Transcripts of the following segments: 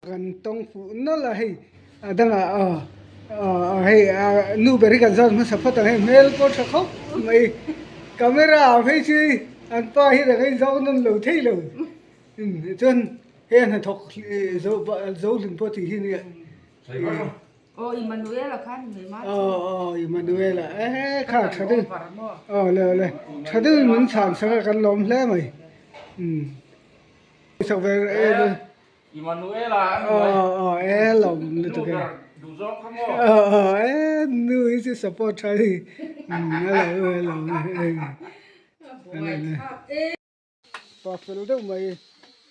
Kan tawng fuh nawlh a hei a dangah aw aw hei a nu ber hi kan zawt hmasa phawt ang hei hmel pawh tha khawp mai camera ah phei chu an pa hi reng a inzawk nawn lo thei lo chuan hei a hnathawk zo hlim pawh tih hi nia. Aw Immanuela kha ni mai ma. Aw aw Immanuela e kha tha deuh aw le le tha deuh in min chhan sak a kan lawm hle mai um sak ve e Immanuela an mai aw aw e lawm lutuk e duh zawng kha maw aw aw e nu hi chu support tha hi um a lo e lawm e. Pa fel deuh mai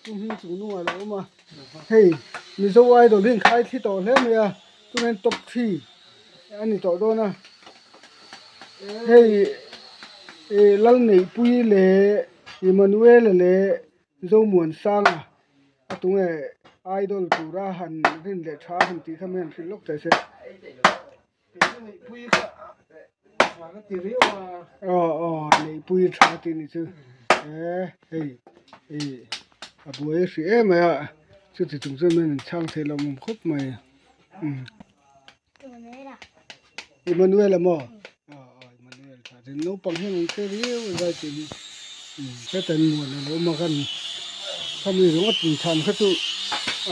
chu hming chung hnungah a lo awm a hei Mizo Idol hi an khai thli tawh hle mai a tunah hian top three a ni tawh dawn a hei ih Lalneihpuii leh Emmanuela leh Zomuansanga a tunge idol tura han rin leh tha han tih kha mai an hrilh lawk teh se. Aw aw neihpui tha tih ni chu e hei ih a buai hrih em mai a chuti chung chuan an chhang thei lo awm khawp mai umm Emmanuel-a maw aw aw Emmanuel tha tin naupang hian an hre riau a zai tih hi umm heta an muan a lo awm a kan khami ringawt inchhan kha chu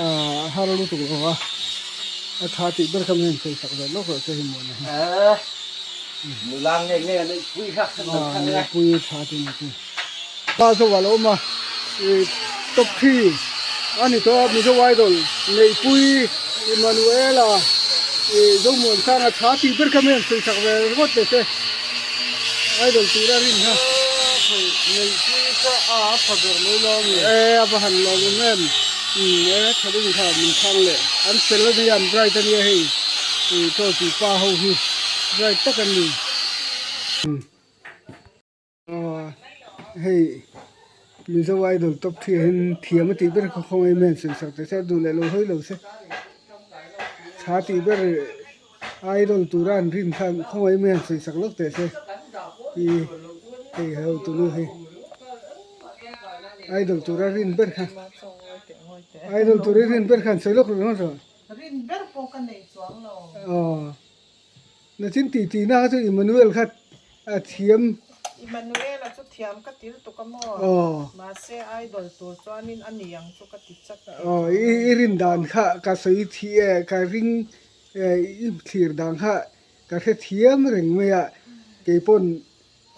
aaa a har lutuk lo a a tha tih ber kha mi han sawi sak ve lawk rawh se hi muan a hi nula nge nge neihpui kha aw neihpui tha tih ni chu pa zawk a lo awm a ih top three a ni tawh a Mizo Idol neihpui Emmanuela ih Zomuansanga tha tih ber kha mi han sawi sak ve ringawt teh se. Idol tura rin kha. Neihpui kha a pha ber mai lo ami? E a va han lawm em em. Umm e tha deuh kha min chhang leh. An fel ania an bright ania hei ih chaw tih pa ho hi bright tak an ni. Aw hei Mizo Idol top three ah hian thiam a tih ber kha khawngaih em em sawi sak teh se a duh leh lo hawi lo se. Tha tih ber. Idol tura an rin khan khawngaih mai han sawi sak lawk teh se i hei ho tunu hi idol tura rin ber kha idol tura rin ber khan sawi lawk ringawt rawh rin ber pawh ka nei chuang lo aw nachin tih tih na kha chu Emmanuel kha a thiam Emmanuel-a chu thiam ka ti lutuk a maw mahse idol tur chuanin a ni ang chu ka ti chak thei chuang lo i rin dan kha ka sawi thi e ka ring I thlir dan kha ka hre thiam reng mai a, kei pawn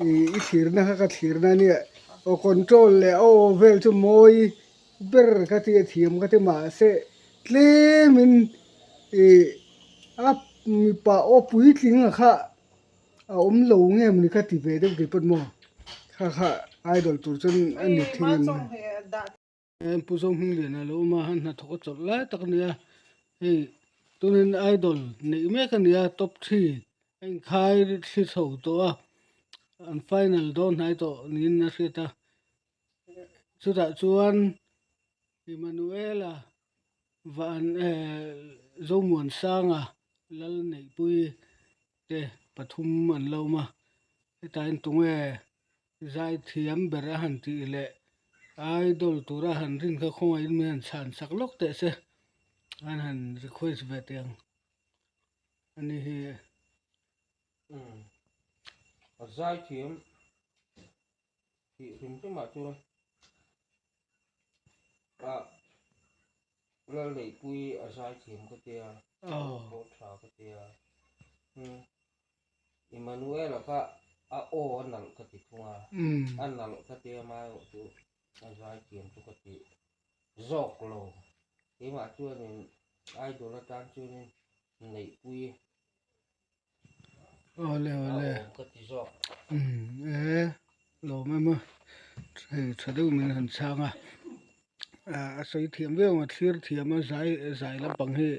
i thlirna kha ka thlirna a nia, aw control leh a aw vel chu mawi ber ka ti a thiam ka ti mahse tlemin ih a mipa aw puitling ang kha a awm lo nge mawni ka ti ve deuh kei pawn maw kha kha idol tur chuan a ni thing em. Pu Zohmingliana lo awm a, a hnathawk a chawlh lai tak a ni a, hei tunin idol neih mek a ni a top three a inkhai thli chho tawh a, an final dawn hnai tawh niin a hriat a, chutah chuan Emmanuela van ehh Zomuansanga Lalneihpuii te pathum an lo awm a, hetah hian tunge Zaithiam ber a han tih leh idol tura han rin kha khawngaihin min han chhan sak lawk teh se an han request ve teh ang ani hi. Umm a zaithiam tih hrim hrim ah chuan ah Lalneihpuii a zaithiam ka tia a aw pawh tha ka tia umm. Emmanuel-a kha a aw a nalh ka ti thung a, a nalh ka ti a amaherawh chu a zaithiam chu ka ti zawk lo. Keimah chuanin idol atan chuanin neihpui a awm ka ti zawk. E lawm em a, hei tha deuh min han chhang a, a sawi thiam viau ang a thlir thiam a zai zai lampang hi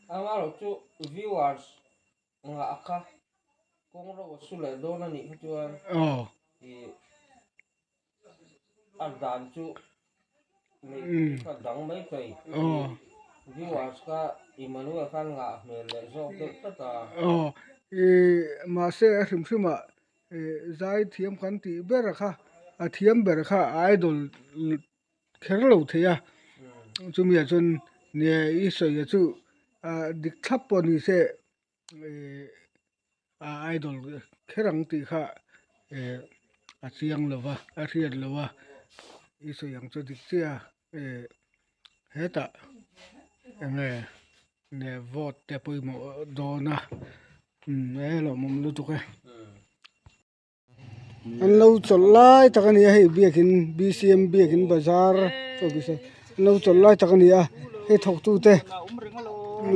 Amaherawh chu viewers ngah kha kawng ro a su leh dawn a nih hi chuan ih a dan chu neih kha dang mai thei. Viewers kha Emmanuel khan ngah hmel leh zawk deuh tlat a. Aw ih mahse a hrim hrim ah zai thiam kan tih ber kha a thiam ber kha a idol kher lo thei a chumi ah chuan Nia i sawi chu ah dik thlap pawh ni se ih a idol kher ang tih kha eh a chiang lo va a hriat lo a i sawi ang chu dik chiah a eh hetah eng nge ne vote te pawimawh dawn a umm e lawmawm lutuk e. An lo chawlh lai tak a ni a hei biakin B_C_M biakin bazar office an lo chawlh lai tak a ni a hei thawktu te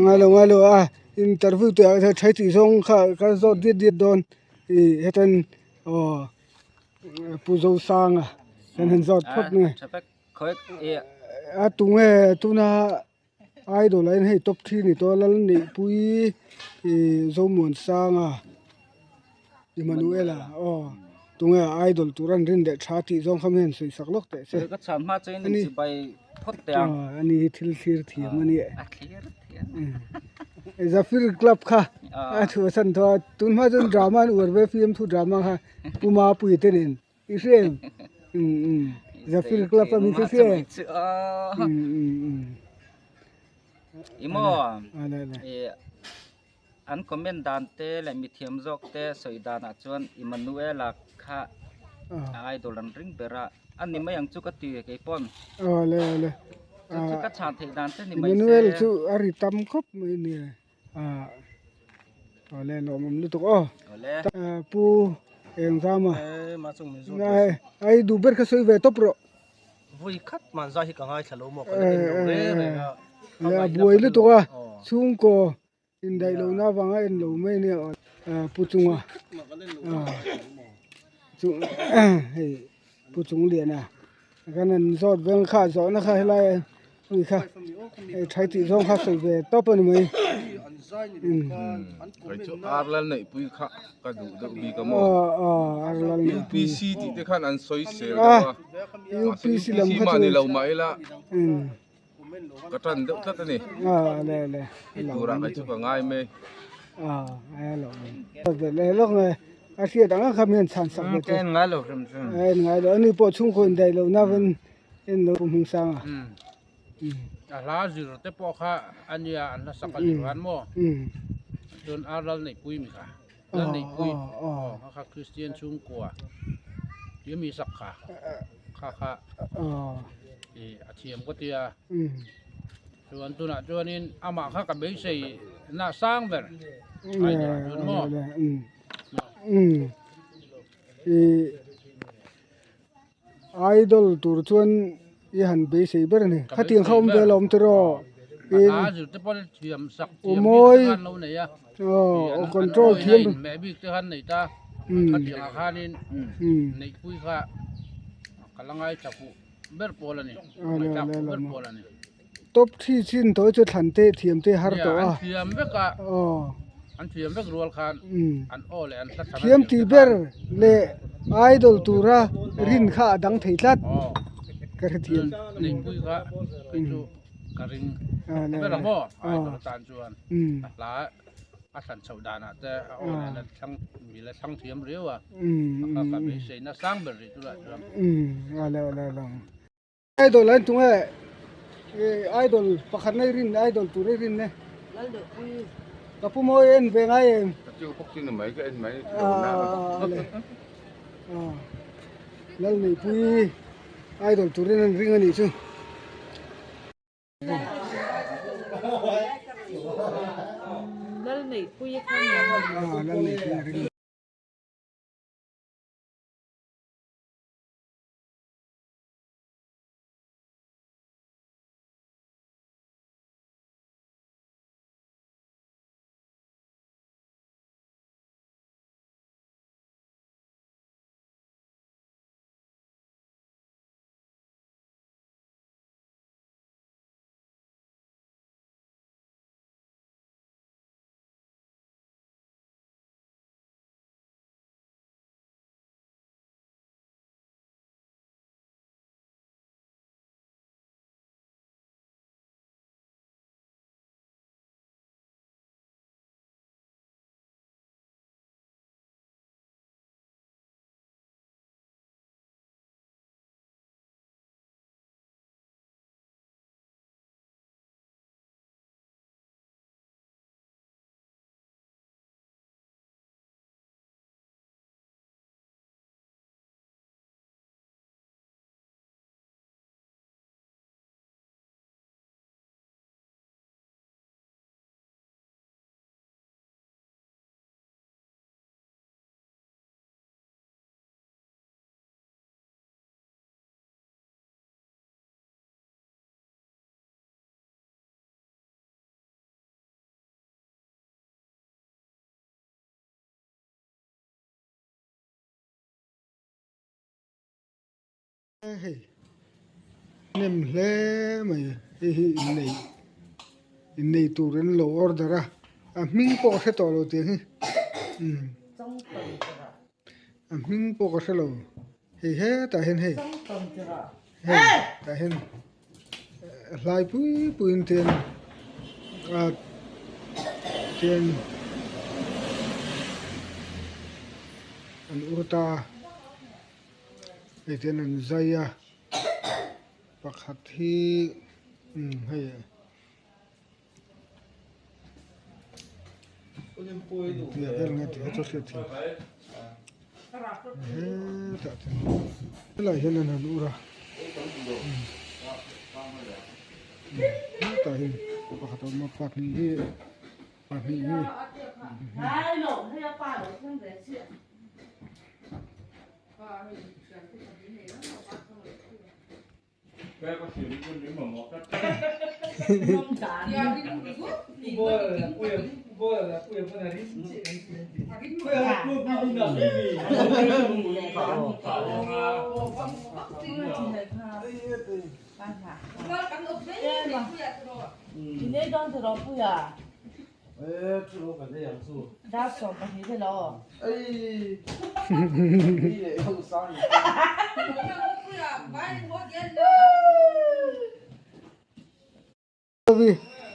ngailo ngailo a interview tih ah hian thaitih zawng kha ka zawt diat diat dawn ih hetiang aw Pu Zosanga kan han zawt phawt mai a tunge tuna idol ah hian hei top three a ni tawh a Lalneihpuii ih Zomuansanga Emmanuela aw tunge idol tur an rin leh tha tih zawng kha mi han sawi sak lawk teh se ani aw ani hi thil thlir thiam a nia Zafir club kha a chhuahsan tawh a tun hma chuan drama an uar ve fiamthu drama kha Pu Mapuii te nen. I hria em? Um um. Zafir Club a mi chu hria em? Um um um. I maw? A le le. I an comment dan te leh mithiam zawk te sawi danah chuan Emmanuela kha a idol an ring ber a, a ni mai ang chu ka ti kei pawn. Aw le le. Chu chu ka chhan theih dan te ni mai se. Emmanuel chu a ri tam khawp mai nia. Ah awle lawmawm lutuk aw pu engzama ai duh ber kha sawi ve tawp rawh vui khat man zai hi ka ngaithla lo maw ka la en lo reng reng a a buai lutuk a chhungkaw indaih lohna avanga en lo mai ania pu chunga chu hei pu chung liana kan han zawt veng kha zawhna kha helai mi kha hei thai tih zawng kha sawi ve tawp a ni mai Hei chu ar lal neih pui kha ka duh deuh bik a maw ar lal neih pui UPC tih te khan an sawi sel deuh a UPC lam UPC kha mah chu ni lo mah ila ka tan deuh tlat a ni le le turah kei chu ka ngai mai le lawk nge a hriat ang ang kha mi an chhan sak ve Ka en ngai lo hrim hrim a en ngai lo ani pawh chhungkaw indaih loh na vin en lo pu hming sang a A hla zir te pawh kha a nia an hla sak a zir han maw chuan a ral neihpui mi kha ral neihpui aw kha Kristian chhungkua tih mi sak kha kha kha ih a thiam ka tia chuan tunah chuanin amah kha ka beisei na sang ber idol ah chuan maw. Idol tur chuan i han beisei ber a ni. Khatiang kha awm ve lo awm tiraw? Aw mawi aw control thiam Top three chin tawh hi chu thlan te thiam te har tawh a. Thiam tih ber leh idol tura rin kha a dang thei tlat ka hrethiam. Idol an tung e idol pakhat na i rin idol tur i rin e ka pu mawi en ve ngai em ka chu bawk chu ni mai ka en mai lal neihpui idol turin an ring anih chu. Lal neihpui kha lal neihpui a ring. Hei hnem hle mai hei hi innei innei tur an lo order a a hming pawh ka hre tawh lo tih hi umm a hming pawh ka hre lo hei hetah hian hei hei tah hian hlai pui pui in te a chuan an ur ta a. Hei te an zai a pakhat hi umm hei tia vel nge tih kha chu a hriat theih hetah chuan helaiah hian an han ur a hetah hian pakhat a awm a pahnih hi pahnih hi.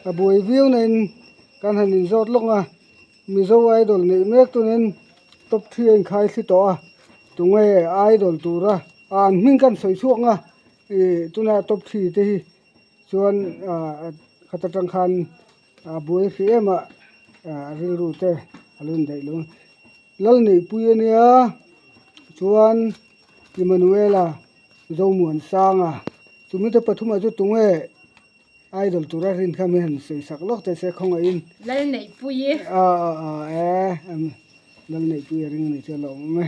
A buai viau na in kan han in zawt lawk a Mizo idol neih mek tunin top three a inkhai thli tawh a tunge idol tura an hming kan sawi chhuak ang a ih tuna top three te hi chuan ah khata tang khan a buai hrih em a a rilru te a lo indaih lo Lalneihpui a nia chuan Emmanuela Zomuansanga chumi te pathumah chu tunge idol tura rin kha mi han sawi sak lawk te se khawngaihin Lalneihpui a a a e Lalneihpui a ring a nih chu a lo awm e.